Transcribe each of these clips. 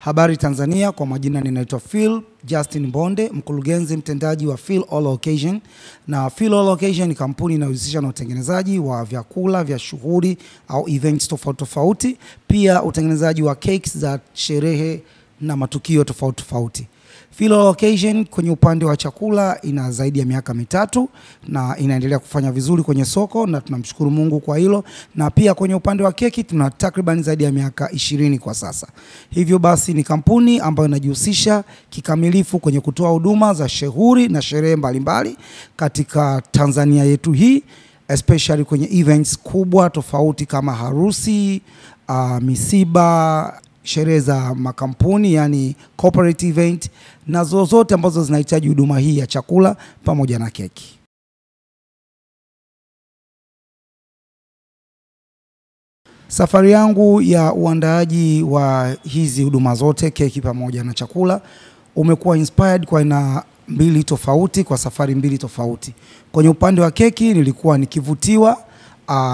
Habari Tanzania, kwa majina ninaitwa Phil Justin Mbonde, mkurugenzi mtendaji wa Phil All Occasion. Na Phil All Occasion ni kampuni inayohusisha na utengenezaji wa vyakula vya shughuli au events tofauti tofauti, pia utengenezaji wa cakes za sherehe na matukio tofauti tofauti. Phil All Occasion kwenye upande wa chakula ina zaidi ya miaka 3 na inaendelea kufanya vizuri kwenye soko na tunamshukuru Mungu kwa hilo. Na pia kwenye upande wa keki tuna takriban zaidi ya miaka 20 kwa sasa. Hivyo basi ni kampuni ambayo inajihusisha kikamilifu kwenye kutoa huduma za shughuli na sherehe mbalimbali katika Tanzania yetu hii, especially kwenye events kubwa tofauti kama harusi, misiba, sherehe za makampuni, yani corporate event, na zozote ambazo zinahitaji huduma hii ya chakula pamoja na keki. Safari yangu ya uandaaji wa hizi huduma zote, keki pamoja na chakula, umekuwa inspired kwa aina mbili tofauti, kwa safari mbili tofauti. Kwenye upande wa keki nilikuwa nikivutiwa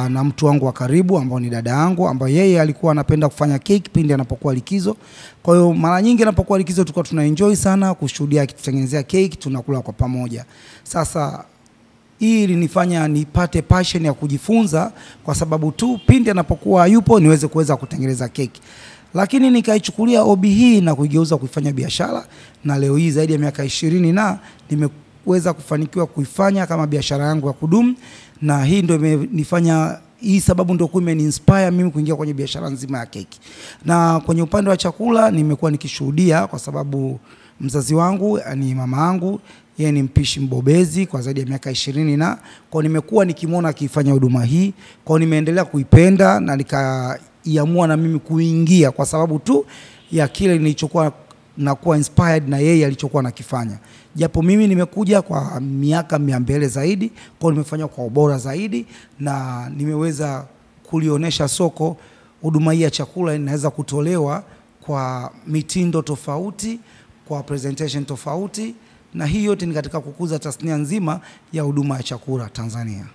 na mtu wangu wa karibu ambao ni dada yangu, ambaye yeye alikuwa anapenda kufanya cake pindi anapokuwa likizo. Kwa hiyo mara nyingi anapokuwa likizo tulikuwa tuna enjoy sana kushuhudia akitutengenezea cake, tunakula kwa pamoja. Sasa hii ilinifanya nipate passion ya kujifunza, kwa sababu tu pindi anapokuwa yupo niweze kuweza kutengeneza cake. Lakini nikaichukulia hobby hii na kuigeuza kuifanya biashara, na leo hii zaidi ya miaka 20 na nimeweza kufanikiwa kuifanya kama biashara yangu ya kudumu. Na hii ndio imenifanya, hii sababu ndio imeni-inspire mimi kuingia kwenye biashara nzima ya keki. Na kwenye upande wa chakula nimekuwa nikishuhudia, kwa sababu mzazi wangu, yani mama yangu, yeye ni mpishi mbobezi kwa zaidi ya miaka 20 na kwa nimekuwa nikimuona akifanya huduma hii, kwa nimeendelea kuipenda na nikaiamua na mimi kuingia kwa sababu tu ya kile nilichokuwa na kuwa inspired na yeye alichokuwa anakifanya. Japo mimi nimekuja kwa miaka 200 zaidi, kwa nimefanya kwa ubora zaidi na nimeweza kulionesha soko huduma hii ya chakula inaweza kutolewa kwa mitindo tofauti, kwa presentation tofauti, na hii yote ni katika kukuza tasnia nzima ya huduma ya chakula Tanzania.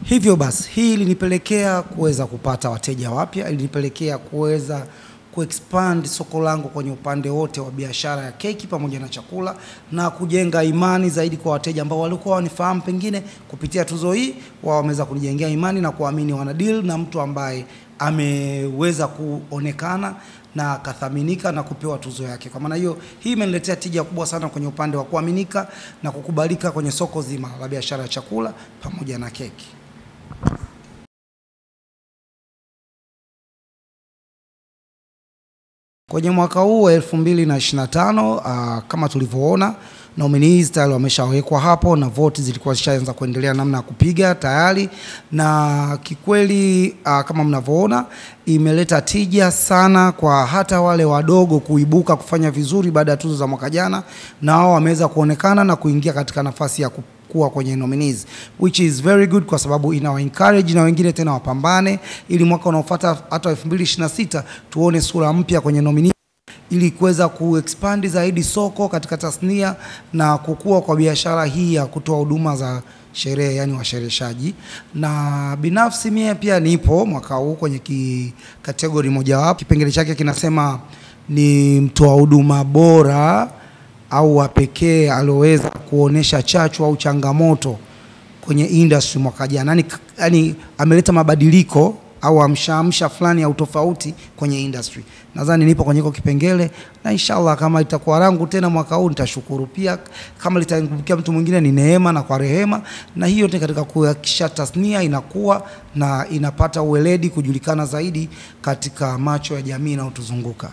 Hivyo basi, hii ilinipelekea kuweza kupata wateja wapya, ilinipelekea kuweza kuexpand soko langu kwenye upande wote wa biashara ya keki pamoja na chakula, na kujenga imani zaidi kwa wateja ambao walikuwa wanifahamu pengine kupitia tuzo hii, wao wameweza kunijengea imani na kuamini wana deal na mtu ambaye ameweza kuonekana na akathaminika na kupewa tuzo yake. Kwa maana hiyo, hii imeniletea tija kubwa sana kwenye upande wa kuaminika na kukubalika kwenye soko zima la biashara ya chakula pamoja na keki. Kwenye mwaka huu wa 2025, kama tulivyoona, nominees tayari wameshawekwa hapo na vote zilikuwa zishaanza kuendelea namna ya kupiga tayari, na kikweli kama mnavyoona imeleta tija sana kwa hata wale wadogo kuibuka kufanya vizuri baada ya tuzo za mwaka jana, na wao wameweza kuonekana na kuingia katika nafasi ya kuwa kwenye nominees, which is very good, kwa sababu ina encourage na wengine tena wapambane ili mwaka unaofuata hata 2026 tuone sura mpya kwenye nominees, ili kuweza kuexpand zaidi soko katika tasnia na kukua kwa biashara hii ya kutoa huduma za sherehe, yani washereheshaji. Na binafsi mie pia nipo mwaka huu kwenye kategori moja wapo. Kipengele chake kinasema ni mtoa huduma bora au wa pekee aloweza kuonesha chachu au changamoto kwenye industry mwaka jana. Yani ameleta mabadiliko au amshaamsha fulani au tofauti kwenye industry. Nadhani nipo kwenye hiyo kipengele, na inshallah kama itakuwa rangu tena mwaka huu nitashukuru. Pia kama litaangukia mtu mwingine ni neema na kwa rehema, na hiyo ni katika kuhakikisha tasnia inakuwa na inapata uweledi kujulikana zaidi katika macho ya jamii inayotuzunguka.